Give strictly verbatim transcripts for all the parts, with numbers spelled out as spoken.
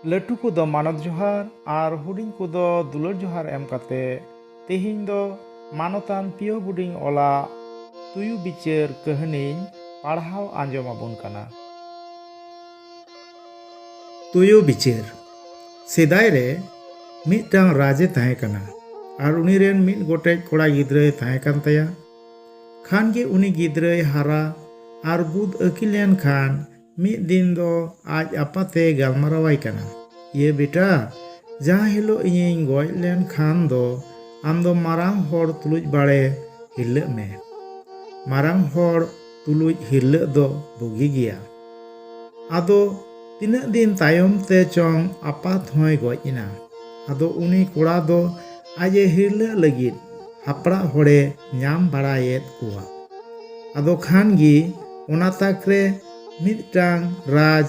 ᱞᱟᱹᱴᱩ ᱠᱚᱫᱚ ᱢᱟᱱᱚᱛ ᱡᱚᱦᱟᱨ ᱟᱨ ᱦᱩᱰᱤᱧ ᱠᱚᱫᱚ ᱫᱩᱞᱟᱹᱲ ᱡᱚᱦᱟᱨ ᱮᱢ ᱠᱟᱛᱮ, ᱛᱮᱦᱮᱧ ᱫᱚ ᱢᱟᱱᱚᱛᱟᱱ ᱯᱤᱭᱳ ᱵᱩᱰᱤᱝ ᱚᱞᱟᱜ ᱛᱩᱭᱩ ᱵᱤᱪᱟᱹᱨ ᱠᱟᱹᱦᱱᱤᱧ ᱯᱟᱲᱦᱟᱣ ᱟᱸᱡᱚᱢ ᱟᱵᱚᱱ ᱠᱟᱱᱟ᱾ ᱛᱩᱭᱩ ᱵᱤᱪᱟᱹᱨ᱾ ᱥᱮᱫᱟᱭ ᱨᱮ ᱢᱤᱫᱴᱟᱝ ᱨᱟᱡᱽ ᱮ ᱛᱟᱦᱮᱸ ᱠᱟᱱᱟ ᱟᱨ ᱩᱱᱤ ᱨᱮᱱ ᱢᱤᱫ ᱜᱚᱴᱮᱡ ᱠᱚᱲᱟ ᱜᱤᱫᱽᱨᱟᱹᱭ ᱛᱟᱦᱮᱸ ᱠᱟᱱ ᱛᱟᱭᱟ᱾ ᱠᱷᱟᱱ ᱜᱮ ᱩᱱᱤ ᱜᱤᱫᱽᱨᱟᱹᱭ ᱦᱟᱨᱟ ᱟᱨ ᱵᱩᱫ ᱟᱹᱠᱤᱞ ᱮᱱ ᱠᱷᱟᱱ ᱢᱤᱫ ᱫᱤᱱ ᱫᱚ ᱟᱡ ᱟᱯᱟᱛᱮ ᱜᱟᱞᱢᱟᱨᱟᱣᱟᱭ ᱠᱟᱱᱟ, "ᱤᱭᱟᱹ ᱵᱮᱴᱟ, ᱡᱟᱦᱟᱸ ᱦᱤᱞᱳᱜ ᱤᱧᱤᱧ ᱜᱚᱡ ᱞᱮᱱ ᱠᱷᱟᱱ ᱫᱚ ᱟᱢ ᱫᱚ ᱢᱟᱨᱟᱝ ᱦᱚᱲ ᱛᱩᱞᱩᱡ ᱵᱟᱲᱮ ᱦᱤᱨᱞᱟᱹᱜ ᱢᱮ᱾ ᱢᱟᱨᱟᱝ ᱦᱚᱲ ᱛᱩᱞᱩᱡ ᱦᱤᱨᱞᱟᱹᱜ ᱫᱚ ᱵᱩᱜᱤ ᱜᱮᱭᱟ᱾" ᱟᱫᱚ ᱛᱤᱱᱟᱹᱜ ᱫᱤᱱ ᱛᱟᱭᱚᱢ ᱛᱮ ᱪᱚᱝ ᱟᱯᱟᱛ ᱦᱚᱸᱭ ᱜᱚᱡ ᱮᱱᱟ᱾ ᱟᱫᱚ ᱩᱱᱤ ᱠᱚᱲᱟ ᱫᱚ ᱟᱡ ᱮ ᱦᱤᱨᱞᱟᱹᱜ ᱞᱟᱹᱜᱤᱫ ᱦᱟᱯᱲᱟᱜ ᱦᱚᱲᱮ ᱧᱟᱢ ᱵᱟᱲᱟᱭᱮᱫ ᱠᱚᱣᱟ᱾ ᱟᱫᱚ ᱠᱷᱟᱱ ᱜᱮ ᱚᱱᱟ ᱛᱟᱠ ᱨᱮ ᱢᱤᱫᱴᱟᱝ ᱨᱟᱡᱽ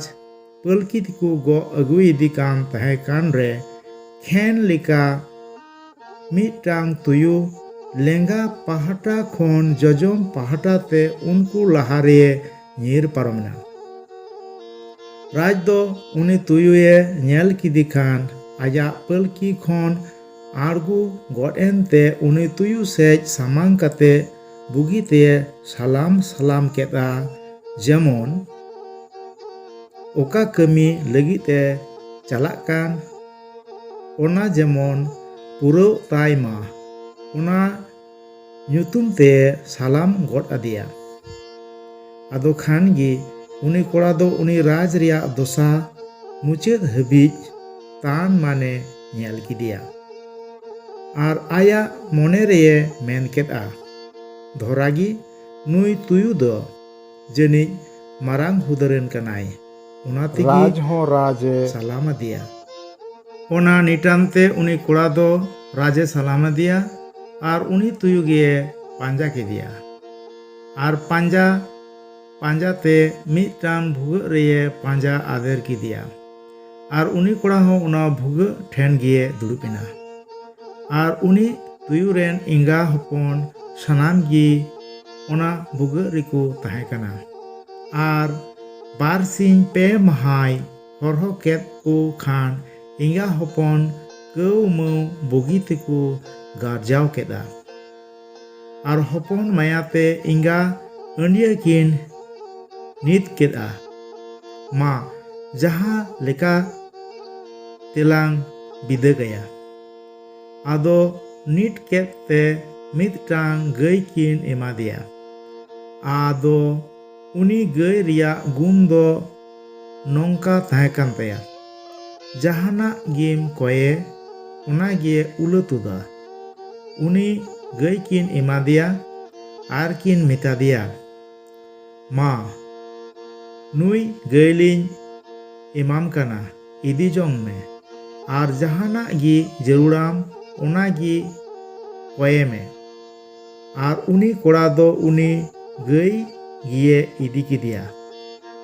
ᱯᱟᱹᱞᱠᱤ ᱛᱮᱠᱚ ᱜᱚᱜ ᱟᱹᱜᱩᱭᱮᱫᱮ ᱠᱟᱱ ᱛᱟᱦᱮᱸ ᱠᱟᱱ ᱨᱮ ᱠᱷᱮᱱ ᱞᱮᱠᱟ ᱢᱤᱫᱴᱟᱝ ᱛᱩᱭᱩ ᱞᱮᱸᱜᱟ ᱯᱟᱦᱴᱟ ᱠᱷᱚᱱ ᱡᱚᱡᱚᱢ ᱯᱟᱦᱴᱟ ᱛᱮ ᱩᱱᱠᱩ ᱞᱟᱦᱟ ᱨᱮ ᱧᱤᱨ ᱯᱟᱨᱚᱢ ᱮᱱᱟ᱾ ᱨᱟᱡᱽ ᱫᱚ ᱩᱱᱤ ᱛᱩᱭᱩᱭᱮ ᱧᱮᱞ ᱠᱮᱫᱮ ᱠᱷᱟᱱ ᱟᱡᱟᱜ ᱯᱟᱹᱞᱠᱤ ᱠᱷᱚᱱ ᱟᱬᱜᱚ ᱜᱚᱫ ᱮᱱᱛᱮ ᱩᱱᱤ ᱛᱩᱭᱩ ᱥᱮᱡ ᱥᱟᱢᱟᱝ ᱠᱟᱛᱮ ᱵᱩᱜᱤᱛᱮ ᱥᱟᱞᱟᱢ ᱥᱟᱞᱟᱢ ᱠᱮᱫᱼᱟ, ᱡᱮᱢᱚᱱ ᱚᱠᱟ ᱠᱟᱹᱢᱤ ᱞᱟᱹᱜᱤᱫ ᱮ ᱪᱟᱞᱟᱜ ᱠᱟᱱ, ᱚᱱᱟ ᱡᱮᱢᱚᱱ ᱯᱩᱨᱟᱹᱣ ᱛᱟᱭ ᱢᱟ, ᱚᱱᱟ ᱧᱩᱛᱩᱢ ᱛᱮ ᱥᱟᱞᱟᱢ ᱜᱚᱫ ᱟᱫᱮᱭᱟ᱾ ᱟᱫᱚ ᱠᱷᱟᱱ ᱜᱮ ᱩᱱᱤ ᱠᱚᱲᱟ ᱫᱚ ᱩᱱᱤ ᱨᱟᱡᱽ ᱨᱮᱭᱟᱜ ᱫᱚᱥᱟ ᱢᱩᱪᱟᱹᱫ ᱦᱟᱹᱵᱤᱡ ᱛᱟᱱ ᱢᱟᱱᱮ ᱧᱮᱞ ᱠᱮᱫᱮᱭᱟ᱾ ᱟᱨ ᱟᱭᱟᱜ ᱢᱚᱱᱮ ᱨᱮᱭᱮ ᱢᱮᱱ ᱠᱮᱫᱼᱟ, "ᱫᱷᱚᱨᱟ ᱜᱮ ᱱᱩᱭ ᱛᱩᱭᱩ ᱫᱚ ᱡᱟᱹᱱᱤᱡ ᱢᱟᱨᱟᱝ ᱦᱩᱫᱟᱹᱨᱮᱱ ᱠᱟᱱᱟᱭ, ᱚᱱᱟ ᱛᱮᱜᱮ ᱨᱟᱡᱽ ᱦᱚᱸ ᱨᱟᱡᱽ ᱮ ᱥᱟᱞᱟᱢ ᱟᱫᱮᱭᱟ᱾" ᱚᱱᱟ ᱱᱤᱴᱟᱱ ᱛᱮ ᱩᱱᱤ ᱠᱚᱲᱟ ᱫᱚ ᱨᱟᱡᱽ ᱮ ᱥᱟᱞᱟᱢ ᱟᱫᱮᱭᱟ ᱟᱨ ᱩᱱᱤ ᱛᱩᱭᱩ ᱜᱮᱭᱮ ᱯᱟᱸᱡᱟ ᱠᱮᱫᱮᱭᱟ᱾ ᱟᱨ ᱯᱟᱸᱡᱟ ᱯᱟᱸᱡᱟ ᱛᱮ ᱢᱤᱫᱴᱟᱝ ᱵᱷᱩᱜᱟᱹᱜ ᱨᱮᱭᱮ ᱯᱟᱸᱡᱟ ᱟᱫᱮᱨ ᱠᱮᱫᱮᱭᱟ᱾ ᱟᱨ ᱩᱱᱤ ᱠᱚᱲᱟ ᱦᱚᱸ ᱚᱱᱟ ᱵᱷᱩᱜᱟᱹᱜ ᱴᱷᱮᱱ ᱜᱮᱭᱮ ᱫᱩᱲᱩᱵ ᱮᱱᱟ᱾ ᱟᱨ ᱩᱱᱤ ᱛᱩᱭᱩ ᱨᱮᱱ ᱮᱸᱜᱟ ᱦᱚᱯᱚᱱ ᱥᱟᱱᱟᱢ ᱜᱮ ᱚᱱᱟ ᱵᱷᱩᱜᱟᱹᱜ ᱨᱮᱠᱚ ᱛᱟᱦᱮᱸ ᱠᱟᱱᱟ᱾ ᱟᱨ ᱵᱟᱨ ᱥᱤᱧ ᱯᱮ ᱢᱟᱦᱟᱭ ᱦᱚᱨᱦᱚ ᱠᱮᱫ ᱠᱚ ᱠᱷᱟᱱ ᱮᱸᱜᱟ ᱦᱚᱯᱚᱱ ᱠᱟᱹᱣ ᱢᱟᱹᱣ ᱵᱩᱜᱤ ᱛᱮᱠᱚ ᱜᱟᱨᱡᱟᱣ ᱠᱮᱫᱼᱟ᱾ ᱟᱨ ᱦᱚᱯᱚᱱ ᱢᱟᱭᱟᱛᱮ ᱮᱸᱜᱟ ᱟᱹᱰᱭᱟᱹ ᱠᱤᱱ ᱱᱤᱛ ᱠᱮᱫᱼᱟ᱾ ᱢᱟ, ᱡᱟᱦᱟᱸ ᱞᱮᱠᱟ ᱛᱮᱞᱟᱝ ᱵᱤᱫᱟᱹ ᱠᱟᱭᱟ᱾ ᱟᱫᱚ ᱱᱤᱛ ᱠᱮᱫ ᱛᱮ ᱢᱤᱫᱴᱟᱝ ᱜᱟᱹᱭ ᱠᱤᱱ ᱮᱢᱟᱫᱮᱭᱟ᱾ ᱟᱫᱚ ᱩᱱᱤ ᱜᱟᱹᱭ ᱨᱮᱭᱟᱜ ᱜᱩᱱ ᱫᱚ ᱱᱚᱝᱠᱟ ᱛᱟᱦᱮᱸ ᱠᱟᱱ ᱛᱟᱭᱟ, ᱡᱟᱦᱟᱱᱟᱜ ᱜᱮᱢ ᱠᱚᱭᱮ, ᱚᱱᱟ ᱜᱮ ᱩᱞᱟᱹ ᱛᱩᱫᱟ᱾ ᱩᱱᱤ ᱜᱟᱹᱭ ᱠᱤᱱ ᱮᱢᱟᱫᱮᱭᱟ ᱟᱨ ᱠᱤᱱ ᱢᱮᱛᱟᱫᱮᱭᱟ, ᱢᱟ, ᱱᱩᱭ ᱜᱟᱹᱭ ᱞᱤᱧ ᱮᱢᱟᱢ ᱠᱟᱱᱟ, ᱤᱫᱤ ᱡᱚᱝ ᱢᱮ, ᱟᱨ ᱡᱟᱦᱟᱱᱟᱜ ᱜᱮ ᱡᱟᱹᱨᱩᱲᱟᱢ, ᱚᱱᱟ ᱜᱮ ᱠᱚᱭᱮ ᱢᱮ᱾ ᱟᱨ ᱩᱱᱤ ᱠᱚᱲᱟ ᱫᱚ ᱩᱱᱤ ᱜᱟᱹᱭ ᱜᱮᱭᱮ ᱤᱫᱤ ᱠᱮᱫᱮᱭᱟ᱾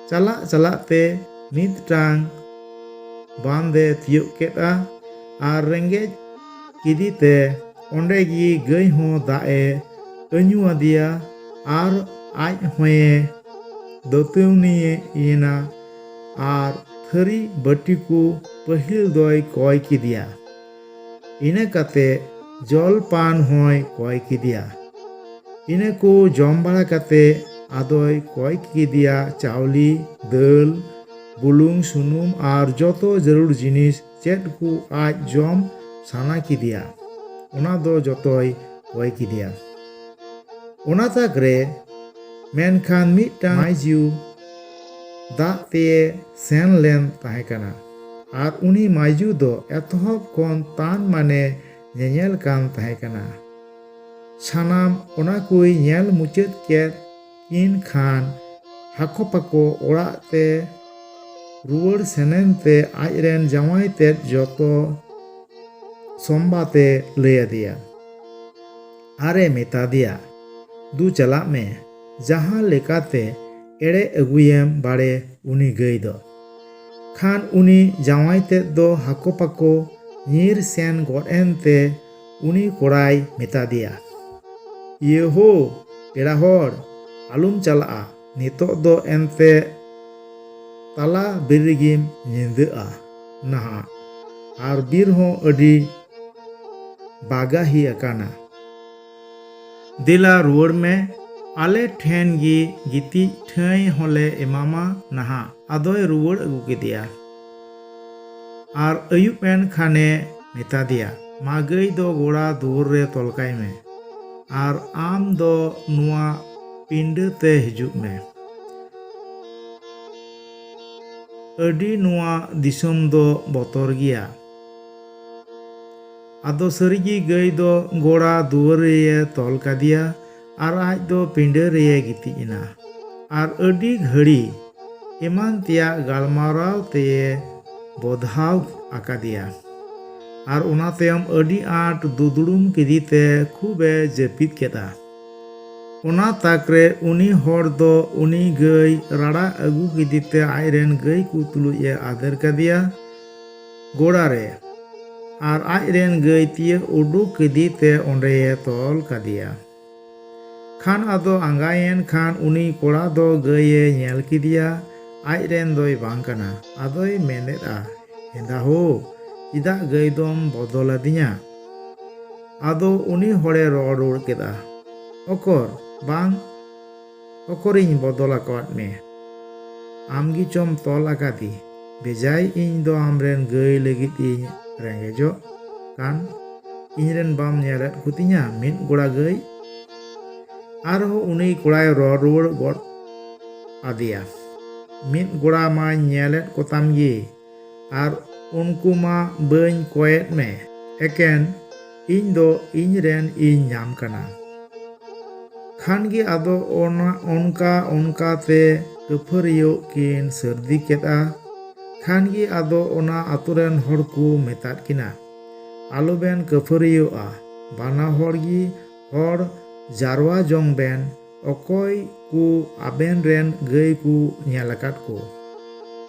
ᱪᱟᱞᱟᱜ ᱪᱟᱞᱟᱜ ᱛᱮ ᱢᱤᱫᱴᱟᱝ ᱵᱟᱸᱫᱷ ᱮ ᱛᱤᱭᱳᱜ ᱠᱮᱫᱼᱟ ᱟᱨ ᱨᱮᱸᱜᱮᱡ ᱠᱮᱫᱮ ᱛᱮ ᱚᱸᱰᱮ ᱜᱮ ᱜᱟᱹᱭ ᱦᱚᱸ ᱫᱟᱜ ᱮ ᱟᱹᱧᱩ ᱟᱫᱮᱭᱟ ᱟᱨ ᱟᱡ ᱦᱚᱸᱭᱮ ᱫᱟᱹᱛᱟᱹᱣᱱᱤᱭᱮᱱᱟ ᱟᱨ ᱛᱷᱟᱹᱨᱤ ᱵᱟᱹᱴᱤ ᱠᱚ ᱯᱟᱹᱦᱤᱞ ᱫᱚᱭ ᱠᱚᱭ ᱠᱮᱫᱮᱭᱟ᱾ ᱤᱱᱟᱹ ᱠᱟᱛᱮ ᱡᱚᱞ ᱯᱟᱱ ᱦᱚᱸᱭ ᱠᱚᱭ ᱠᱮᱫᱮᱭᱟ᱾ ᱤᱱᱟᱹ ᱠᱚ ᱡᱚᱢ ᱵᱟᱲᱟ ᱠᱟᱛᱮ ᱟᱫᱚᱭ ᱠᱚᱭ ᱠᱮᱫᱮᱭᱟ ᱪᱟᱣᱞᱮ, ᱫᱟᱹᱞ, ᱵᱩᱞᱩᱝ, ᱥᱩᱱᱩᱢ ᱟᱨ ᱡᱚᱛᱚ ᱡᱟᱹᱨᱩᱲ ᱡᱤᱱᱤᱥ ᱪᱮᱫ ᱠᱚ ᱟᱡ ᱡᱚᱢ ᱥᱟᱱᱟ ᱠᱮᱫᱮᱭᱟ, ᱚᱱᱟ ᱫᱚ ᱡᱚᱛᱚᱭ ᱠᱚᱭ ᱠᱮᱫᱮᱭᱟ᱾ ᱚᱱᱟ ᱛᱟᱠ ᱨᱮ ᱢᱮᱱᱠᱷᱟᱱ ᱢᱤᱫᱴᱟᱝ ᱢᱟᱹᱭᱡᱩ ᱫᱟᱜ ᱛᱮᱭᱮ ᱥᱮᱱ ᱞᱮᱱ ᱛᱟᱦᱮᱸ ᱠᱟᱱᱟ᱾ ᱟᱨ ᱩᱱᱤ ᱢᱟᱹᱭᱡᱩ ᱫᱚ ᱮᱛᱚᱦᱚᱵ ᱠᱷᱚᱱ ᱛᱟᱱ ᱢᱟᱱᱮ ᱧᱮᱧᱮᱞ ᱠᱟᱱ ᱛᱟᱦᱮᱸ ᱠᱟᱱᱟ᱾ ᱥᱟᱱᱟᱢ ᱚᱱᱟ ᱠᱚᱭ ᱧᱮᱞ ᱢᱩᱪᱟᱹᱫ ᱠᱮᱫ ᱠᱤᱱ ᱠᱷᱟᱱ ᱦᱟᱠᱚ ᱯᱟᱠᱚ ᱚᱲᱟᱜ ᱛᱮ ᱨᱩᱣᱟᱹᱲ ᱥᱮᱱᱮᱱ ᱛᱮ ᱟᱡᱨᱮᱱ ᱡᱟᱶᱟᱭ ᱛᱮᱫ ᱡᱚᱛᱚ ᱥᱚᱢᱵᱟᱛᱮ ᱞᱟᱹᱭ ᱟᱫᱮᱭᱟ᱾ ᱟᱨᱮ ᱢᱮᱛᱟ ᱫᱮᱭᱟ, ᱫᱩ ᱪᱟᱞᱟᱜ ᱢᱮ, ᱡᱟᱦᱟᱸ ᱞᱮᱠᱟᱛᱮ ᱮᱲᱮ ᱟᱹᱜᱩᱭᱮᱢ ᱵᱟᱲᱮ ᱩᱱᱤ ᱜᱟᱹᱭ ᱫᱚ᱾ ᱠᱷᱟᱱ ᱩᱱᱤ ᱡᱟᱶᱟᱭ ᱛᱮᱫ ᱫᱚ ᱦᱟᱠᱚ ᱯᱟᱠᱚ ᱧᱤᱨ ᱥᱮᱱ ᱜᱚᱫ ᱮᱱᱛᱮ ᱩᱱᱤ ᱠᱚᱲᱟᱭ ᱢᱮᱛᱟ ᱫᱮᱭᱟ, ᱤᱭᱟᱹ ᱦᱳ, ᱯᱮᱲᱟ ᱦᱚᱲ, ᱟᱞᱚᱢ ᱪᱟᱞᱟᱜᱼᱟ, ᱱᱤᱛᱚᱜ ᱫᱚ ᱮᱱᱛᱮ ᱛᱟᱞᱟ ᱵᱤᱨ ᱨᱮᱜᱮᱢ ᱧᱤᱫᱟᱹᱜᱼᱟ ᱱᱟᱦᱟᱜ, ᱟᱨ ᱵᱤᱨ ᱦᱚᱸ ᱟᱹᱰᱤ ᱵᱟᱜᱟᱦᱤ ᱟᱠᱟᱱᱟ᱾ ᱫᱮᱞᱟ ᱨᱩᱣᱟᱹᱲ ᱢᱮ, ᱟᱞᱮ ᱴᱷᱮᱱ ᱜᱮ ᱜᱤᱛᱤᱡ ᱴᱷᱟᱹᱭ ᱦᱚᱸᱞᱮ ᱮᱢᱟᱢᱟ ᱱᱟᱦᱟᱜ᱾ ᱟᱫᱚᱭ ᱨᱩᱣᱟᱹᱲ ᱟᱹᱜᱩ ᱠᱮᱫᱮᱭᱟ᱾ ᱟᱨ ᱟᱹᱭᱩᱵ ᱮᱱ ᱠᱷᱟᱱᱮ ᱢᱮᱛᱟ ᱫᱮᱭᱟ, "ᱢᱟ ᱜᱟᱹᱭ ᱫᱚ ᱜᱚᱲᱟ ᱫᱩᱣᱟᱹᱨ ᱨᱮ ᱛᱚᱞ ᱠᱟᱭ ᱢᱮ, ᱟᱨ ᱟᱢ ᱫᱚ ᱱᱚᱣᱟ ᱯᱤᱸᱰᱟᱹ ᱛᱮ ᱦᱤᱡᱩᱜ ᱢᱮ᱾ ᱟᱹᱰᱤ ᱱᱚᱣᱟ ᱫᱤᱥᱚᱢ ᱫᱚ ᱵᱚᱛᱚᱨ ᱜᱮᱭᱟ᱾" ᱟᱫᱚ ᱥᱟᱹᱨᱤᱜᱮ ᱜᱟᱹᱭ ᱫᱚ ᱜᱚᱲᱟ ᱫᱩᱣᱟᱹᱨ ᱨᱮᱭᱮ ᱛᱚᱞ ᱠᱟᱫᱮᱭᱟ, ᱟᱨ ᱟᱡ ᱫᱚ ᱯᱤᱸᱰᱟᱹ ᱨᱮᱭᱮ ᱜᱤᱛᱤᱡ ᱮᱱᱟ᱾ ᱟᱨ ᱟᱹᱰᱤ ᱜᱷᱟᱹᱲᱤ ᱮᱢᱟᱱ ᱛᱮᱭᱟᱜ ᱜᱟᱞᱢᱟᱨᱟᱣ ᱛᱮᱭᱮ ᱵᱚᱫᱷᱟᱣ ᱟᱠᱟᱫᱮᱭᱟ᱾ ᱟᱨ ᱚᱱᱟ ᱛᱟᱭᱚᱢ ᱟᱹᱰᱤ ᱟᱸᱴ ᱫᱩᱫᱲᱩᱢ ᱠᱮᱫᱮᱛᱮ ᱠᱷᱩᱵᱮ ᱡᱟᱹᱯᱤᱫ ᱠᱮᱫᱟ᱾ ᱚᱱᱟ ᱛᱟᱠ ᱨᱮ ᱩᱱᱤ ᱦᱚᱲ ᱫᱚ ᱩᱱᱤ ᱜᱟᱹᱭ ᱨᱟᱲᱟ ᱟᱹᱜᱩ ᱠᱮᱫᱮᱛᱮ ᱟᱡ ᱨᱮᱱ ᱜᱟᱹᱭ ᱠᱚ ᱛᱩᱞᱩᱡ ᱮ ᱟᱫᱮᱨ ᱠᱟᱫᱮᱭᱟ ᱜᱚᱲᱟ ᱨᱮ, ᱟᱨ ᱟᱡ ᱨᱮᱱ ᱜᱟᱹᱭ ᱛᱤᱭᱟᱹᱜ ᱩᱰᱩᱠ ᱠᱮᱫᱮᱛᱮ ᱚᱸᱰᱮᱭᱮ ᱛᱚᱞ ᱠᱟᱫᱮᱭᱟ᱾ ᱠᱷᱟᱱ ᱟᱫᱚ ᱟᱸᱜᱟᱭᱮᱱ ᱠᱷᱟᱱ ᱩᱱᱤ ᱠᱚᱲᱟ ᱫᱚ ᱜᱟᱹᱭᱮ ᱧᱮᱞ ᱠᱮᱫᱮᱭᱟ, ᱟᱡ ᱨᱮᱱ ᱫᱚᱭ ᱵᱟᱝ ᱠᱟᱱᱟ᱾ ᱟᱫᱚᱭ ᱢᱮᱱᱮᱫᱼᱟ, "ᱦᱮᱸᱫᱟ ᱦᱳ, ᱪᱮᱫᱟᱜ ᱜᱟᱹᱭ ᱫᱚᱢ ᱵᱚᱫᱚᱞ ᱟᱹᱫᱤᱧᱟ?" ᱟᱫᱚ ᱩᱱᱤ ᱦᱚᱲᱮ ᱨᱚᱲ ᱨᱩᱣᱟᱹᱲ ᱠᱮᱫᱼᱟ, "ᱚᱠᱚᱨ, ᱵᱟᱝ, ᱚᱠᱚᱨᱤᱧ ᱵᱚᱫᱚᱞ ᱟᱠᱟᱫ ᱢᱮ? ᱟᱢ ᱜᱮᱪᱚᱢ ᱛᱚᱞ ᱟᱠᱟᱫᱮ᱾ ᱵᱮᱡᱟᱭ, ᱤᱧ ᱫᱚ ᱟᱢᱨᱮᱱ ᱜᱟᱹᱭ ᱞᱟᱹᱜᱤᱫ ᱤᱧ ᱨᱮᱸᱜᱮᱡᱚᱜ ᱠᱟᱱ, ᱤᱧᱨᱮᱱ ᱵᱟᱢ ᱧᱮᱞᱮᱫ ᱠᱚᱛᱤᱧᱟ ᱢᱤᱫ ᱜᱚᱲᱟ ᱜᱟᱹᱭ?" ᱟᱨᱦᱚᱸ ᱩᱱᱤ ᱠᱚᱲᱟᱭ ᱨᱚᱲ ᱨᱩᱣᱟᱹᱲ ᱜᱚᱫ ᱟᱫᱮᱭᱟ, "ᱢᱤᱫ ᱜᱚᱲᱟ ᱢᱟᱧ ᱧᱮᱞᱮᱫ ᱠᱚᱛᱟᱢ ᱜᱮ, ᱟᱨ ᱩᱱᱠᱩ ᱢᱟ ᱵᱟᱹᱧ ᱠᱚᱭᱮᱫ ᱢᱮ, ᱮᱠᱮᱱ ᱤᱧ ᱫᱚ ᱤᱧ ᱨᱮᱱ ᱤᱧ ᱧᱟᱢ ᱠᱟᱱᱟ᱾" ᱠᱷᱟᱱ ᱜᱮ ᱟᱫᱚ ᱚᱱᱟ, ᱚᱱᱠᱟ ᱚᱱᱠᱟ ᱛᱮ ᱠᱟᱹᱯᱷᱟᱹᱨᱤᱭᱟᱹᱜ ᱠᱤᱱ ᱥᱟᱹᱨᱫᱤ ᱠᱮᱫᱼᱟ᱾ ᱠᱷᱟᱱ ᱜᱮ ᱟᱫᱚ ᱚᱱᱟ ᱟᱛᱳ ᱨᱮᱱ ᱦᱚᱲ ᱠᱚ ᱢᱮᱛᱟᱫ ᱠᱤᱱᱟ, "ᱟᱞᱚᱵᱮᱱ ᱠᱟᱹᱯᱷᱟᱹᱨᱤᱭᱟᱹᱜᱼᱟ, ᱵᱟᱱᱟ ᱦᱚᱲ ᱜᱮ ᱦᱚᱲ ᱡᱟᱨᱣᱟ ᱡᱚᱝ ᱵᱮᱱ, ᱚᱠᱚᱭ ᱠᱚ ᱟᱵᱮᱱ ᱨᱮᱱ ᱜᱟᱹᱭ ᱠᱚ ᱧᱮᱞ ᱟᱠᱟᱫ ᱠᱚ?"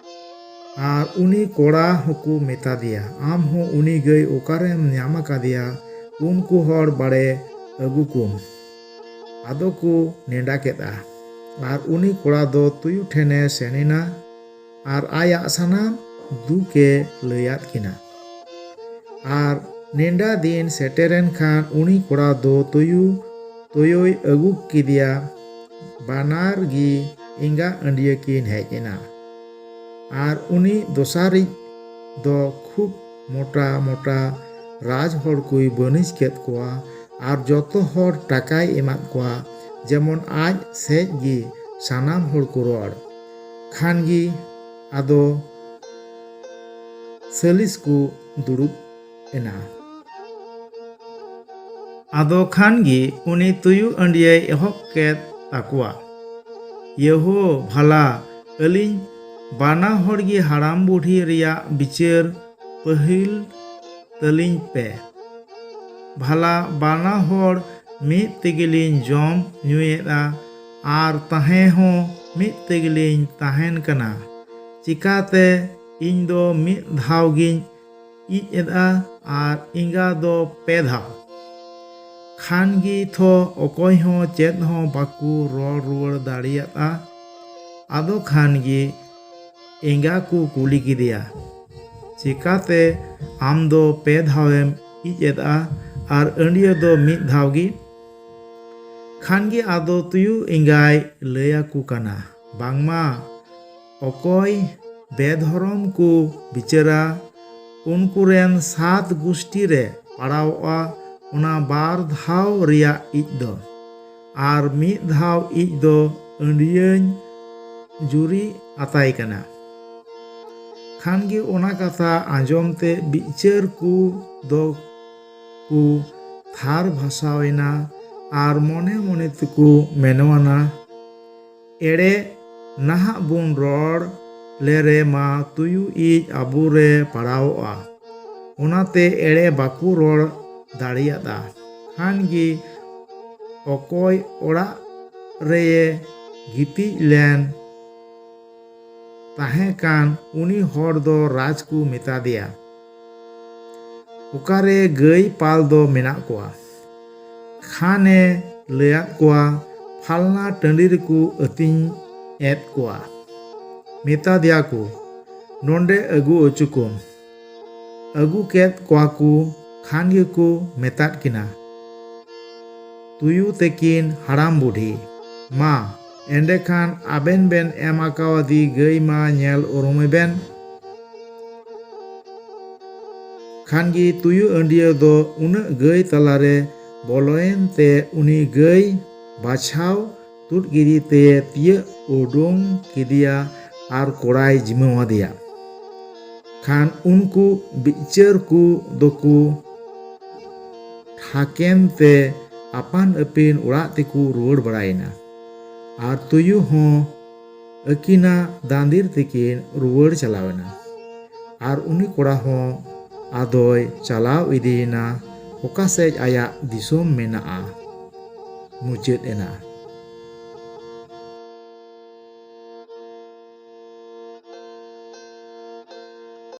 ᱟᱨ ᱩᱱᱤ ᱠᱚᱲᱟ ᱦᱚᱸᱠᱚ ᱢᱮᱛᱟ ᱫᱮᱭᱟ, "ᱟᱢ ᱦᱚᱸ ᱩᱱᱤ ᱜᱟᱹᱭ ᱚᱠᱟᱨᱮᱢ ᱧᱟᱢ ᱟᱠᱟᱫᱮᱭᱟ? ᱩᱱᱠᱩ ᱦᱚᱲ ᱵᱟᱲᱮ ᱟᱹᱜᱩ ᱠᱚᱢ᱾" ᱟᱫᱚ ᱠᱚ ᱱᱮᱰᱟ ᱠᱮᱫᱼᱟ᱾ ᱟᱨ ᱩᱱᱤ ᱠᱚᱲᱟ ᱫᱚ ᱛᱩᱭᱩ ᱴᱷᱮᱱᱮ ᱥᱮᱱ ᱮᱱᱟ᱾ ᱟᱨ ᱟᱭᱟᱜ ᱥᱟᱱᱟᱢ ᱫᱩᱠᱮ ᱞᱟᱹᱭᱟᱫ ᱠᱤᱱᱟ᱾ ᱟᱨ ᱱᱮᱰᱟ ᱫᱤᱱ ᱥᱮᱴᱮᱨᱮᱱ ᱠᱷᱟᱱ ᱩᱱᱤ ᱠᱚᱲᱟ ᱫᱚ ᱛᱩᱭᱩ ᱛᱩᱭᱩᱭ ᱟᱹᱜᱩ ᱠᱮᱫᱮᱭᱟ᱾ ᱵᱟᱱᱟᱨ ᱜᱮ ᱮᱸᱜᱟ ᱟᱹᱰᱭᱟᱹ ᱠᱤᱱ ᱦᱮᱡ ᱮᱱᱟ᱾ ᱟᱨ ᱩᱱᱤ ᱫᱚᱥᱟᱨᱤᱡ ᱫᱚ ᱠᱷᱩᱵ ᱢᱚᱴᱟ ᱢᱚᱴᱟ ᱨᱟᱡᱽ ᱦᱚᱲ ᱠᱚᱭ ᱵᱟᱹᱱᱤᱡ ᱠᱮᱫ ᱠᱚᱣᱟ ᱟᱨ ᱡᱚᱛᱚ ᱦᱚᱲ ᱴᱟᱠᱟᱭ ᱮᱢᱟᱫ ᱠᱚᱣᱟ, ᱡᱮᱢᱚᱱ ᱟᱡ ᱥᱮᱡ ᱜᱮ ᱥᱟᱱᱟᱢ ᱦᱚᱲ ᱠᱚ ᱨᱚᱲ᱾ ᱠᱷᱟᱱ ᱜᱮ ᱟᱫᱚ ᱥᱟᱹᱞᱤᱥ ᱠᱚ ᱫᱩᱲᱩᱵ ᱮᱱᱟ᱾ ᱟᱫᱚ ᱠᱷᱟᱱ ᱜᱮ ᱩᱱᱤ ᱛᱩᱭᱩ ᱟᱹᱰᱭᱟᱹᱭ ᱮᱦᱚᱵ ᱠᱮᱫ ᱛᱟᱠᱚᱣᱟ, ᱭᱟᱹᱦᱳ ᱵᱷᱟᱞᱟ, ᱟᱹᱞᱤᱧ ᱵᱟᱱᱟ ᱦᱚᱲ ᱜᱮ ᱦᱟᱲᱟᱢ ᱵᱩᱰᱷᱤ ᱨᱮᱭᱟᱜ ᱵᱤᱪᱟᱹᱨ ᱯᱟᱹᱦᱤᱞ ᱛᱟᱹᱞᱤᱧ ᱯᱮ᱾ ᱵᱷᱟᱞᱟ ᱵᱟᱱᱟ ᱦᱚᱲ ᱢᱤᱫ ᱛᱮᱜᱮᱞᱤᱧ ᱡᱚᱢ ᱧᱩᱭᱮᱫᱼᱟ ᱟᱨ ᱛᱟᱦᱮᱸ ᱦᱚᱸ ᱢᱤᱫ ᱛᱮᱜᱮᱞᱤᱧ ᱛᱟᱦᱮᱱ ᱠᱟᱱᱟ᱾ ᱪᱤᱠᱟᱛᱮ ᱤᱧ ᱫᱚ ᱢᱤᱫ ᱫᱷᱟᱣ ᱜᱤᱧ ᱤᱡ ᱮᱫᱼᱟ ᱟᱨ ᱮᱸᱜᱟ ᱫᱚ ᱯᱮ ᱫᱷᱟᱣ? ᱠᱷᱟᱱ ᱜᱮ ᱛᱷᱚ ᱚᱠᱚᱭ ᱦᱚᱸ ᱪᱮᱫ ᱦᱚᱸ ᱵᱟᱠᱚ ᱨᱚᱲ ᱨᱩᱣᱟᱹᱲ ᱫᱟᱲᱮᱭᱟᱫᱼᱟ᱾ ᱟᱫᱚ ᱠᱷᱟᱱ ᱜᱮ ᱮᱸᱜᱟ ᱠᱚ ᱠᱩᱞᱤ ᱠᱮᱫᱮᱭᱟ, ᱪᱮᱠᱟᱛᱮ ᱟᱢ ᱫᱚ ᱯᱮ ᱫᱷᱟᱣᱮᱢ ᱤᱡ ᱮᱫᱼᱟ ᱟᱨ ᱟᱹᱰᱭᱟᱹ ᱫᱚ ᱢᱤᱫ ᱫᱷᱟᱣ ᱜᱮ? ᱠᱷᱟᱱ ᱜᱮ ᱟᱫᱚ ᱛᱩᱭᱩ ᱮᱸᱜᱟᱭ ᱞᱟᱹᱭ ᱟᱠᱚ ᱠᱟᱱᱟ, ᱵᱟᱝᱢᱟ ᱚᱠᱚᱭ ᱵᱮᱫᱷᱚᱨᱚᱢ ᱠᱚ ᱵᱤᱪᱟᱹᱨᱟ, ᱩᱱᱠᱩ ᱨᱮᱱ ᱥᱟᱛ ᱜᱩᱥᱴᱤ ᱨᱮ ᱯᱟᱲᱟᱣᱚᱜᱼᱟ ᱚᱱᱟ ᱵᱟᱨ ᱫᱷᱟᱣ ᱨᱮᱭᱟᱜ ᱤᱡ ᱫᱚ᱾ ᱟᱨ ᱢᱤᱫ ᱫᱷᱟᱣ ᱤᱡ ᱫᱚ ᱟᱹᱰᱭᱟᱹᱧ ᱡᱩᱨᱤ ᱟᱛᱟᱭ ᱠᱟᱱᱟ᱾ ᱠᱷᱟᱱ ᱜᱮ ᱚᱱᱟ ᱠᱟᱛᱷᱟ ᱟᱸᱡᱚᱢ ᱛᱮ ᱵᱤᱪᱟᱹᱨ ᱠᱚ ᱫᱚ ᱠᱚ ᱛᱷᱟᱨ ᱵᱷᱟᱥᱟᱣ ᱮᱱᱟ ᱟᱨ ᱢᱚᱱᱮ ᱢᱚᱱᱮ ᱛᱮᱠᱚ ᱢᱮᱱᱣᱟᱱᱟ, ᱮᱲᱮ ᱱᱟᱦᱟᱜ ᱵᱚᱱ ᱨᱚᱲ ᱞᱮᱨᱮ ᱢᱟ ᱛᱩᱭᱩ ᱤᱡ ᱟᱵᱚᱨᱮ ᱯᱟᱲᱟᱣᱚᱜᱼᱟ᱾ ᱚᱱᱟᱛᱮ ᱮᱲᱮ ᱵᱟᱠᱚ ᱨᱚᱲ ᱫᱟᱲᱮᱭᱟᱫᱼᱟ᱾ ᱠᱷᱟᱱ ᱜᱮ ᱚᱠᱚᱭ ᱚᱲᱟᱜ ᱨᱮᱭᱮ ᱜᱤᱛᱤᱡ ᱞᱮᱱ ᱛᱟᱦᱮᱸ ᱠᱟᱱ ᱩᱱᱤ ᱦᱚᱲ ᱫᱚ ᱨᱟᱡᱽ ᱠᱚ ᱢᱮᱛᱟ ᱫᱮᱭᱟ, ᱚᱠᱟᱨᱮ ᱜᱟᱹᱭ ᱯᱟᱞ ᱫᱚ ᱢᱮᱱᱟᱜ ᱠᱚᱣᱟ? ᱠᱷᱟᱱᱮ ᱞᱟᱹᱭᱟᱫ ᱠᱚᱣᱟ, ᱯᱷᱟᱞᱱᱟ ᱴᱟᱺᱰᱤ ᱨᱮᱠᱚ ᱟᱹᱛᱤᱧ ᱮᱫ ᱠᱚᱣᱟ᱾ ᱢᱮᱛᱟ ᱫᱮᱭᱟ ᱠᱚ, "ᱱᱚᱸᱰᱮ ᱟᱹᱜᱩ ᱚᱪᱚ ᱠᱚᱢ᱾" ᱟᱹᱜᱩ ᱠᱮᱫ ᱠᱚᱣᱟ ᱠᱚ ᱠᱷᱟᱱ ᱜᱮᱠᱚ ᱢᱮᱛᱟᱫ ᱠᱤᱱᱟ, "ᱛᱩᱭᱩ ᱛᱮᱠᱤᱱ ᱦᱟᱲᱟᱢ ᱵᱩᱰᱷᱤ, ᱢᱟ ᱮᱸᱰᱮᱠᱷᱟᱱ ᱟᱵᱮᱱ ᱵᱮᱱ ᱮᱢ ᱟᱠᱟᱣᱟᱫᱤ ᱜᱟᱹᱭ ᱢᱟ ᱧᱮᱞ ᱩᱨᱩᱢᱮ ᱵᱮᱱ᱾" ᱠᱷᱟᱱ ᱜᱮ ᱛᱩᱭᱩ ᱟᱹᱰᱤᱭᱟᱹ ᱫᱚ ᱩᱱᱟᱹᱜ ᱜᱟᱹᱭ ᱛᱟᱞᱟᱨᱮ ᱵᱚᱞᱚᱭᱮᱱ ᱛᱮ ᱩᱱᱤ ᱜᱟᱹᱭ ᱵᱟᱪᱷᱟᱣ ᱛᱩᱫ ᱠᱮᱫᱮ ᱛᱮ ᱛᱤᱭᱟᱹᱜ ᱩᱰᱩᱝ ᱠᱮᱫᱮᱭᱟ ᱟᱨ ᱠᱚᱲᱟᱭ ᱡᱤᱢᱟᱹᱣᱟᱫᱮᱭᱟ᱾ ᱠᱷᱟᱱ ᱩᱱᱠᱩ ᱵᱤᱪᱟᱹᱨ ᱠᱚ ᱫᱚᱠᱚ ᱴᱷᱟᱠᱮᱱ ᱛᱮ ᱟᱯᱟᱱ ᱟᱹᱯᱤᱱ ᱚᱲᱟᱜ ᱛᱮᱠᱚ ᱨᱩᱣᱟᱹᱲ ᱵᱟᱲᱟᱭᱮᱱᱟ᱾ ᱟᱨ ᱛᱩᱭᱩ ᱦᱚᱸ ᱟᱹᱠᱤᱱᱟᱜ ᱫᱟᱸᱫᱤᱨ ᱛᱮᱠᱤᱱ ᱨᱩᱣᱟᱹᱲ ᱪᱟᱞᱟᱣᱮᱱᱟ᱾ ᱟᱨ ᱩᱱᱤ ᱠᱚᱲᱟ ᱦᱚᱸ ᱟᱫᱚᱭ ᱪᱟᱞᱟᱣ ᱤᱫᱤᱭᱮᱱᱟ ᱚᱠᱟ ᱥᱮᱫ ᱟᱭᱟᱜ ᱫᱤᱥᱚᱢ ᱢᱮᱱᱟᱜᱼᱟ᱾ ᱢᱩᱪᱟᱹᱫ ᱮᱱᱟ᱾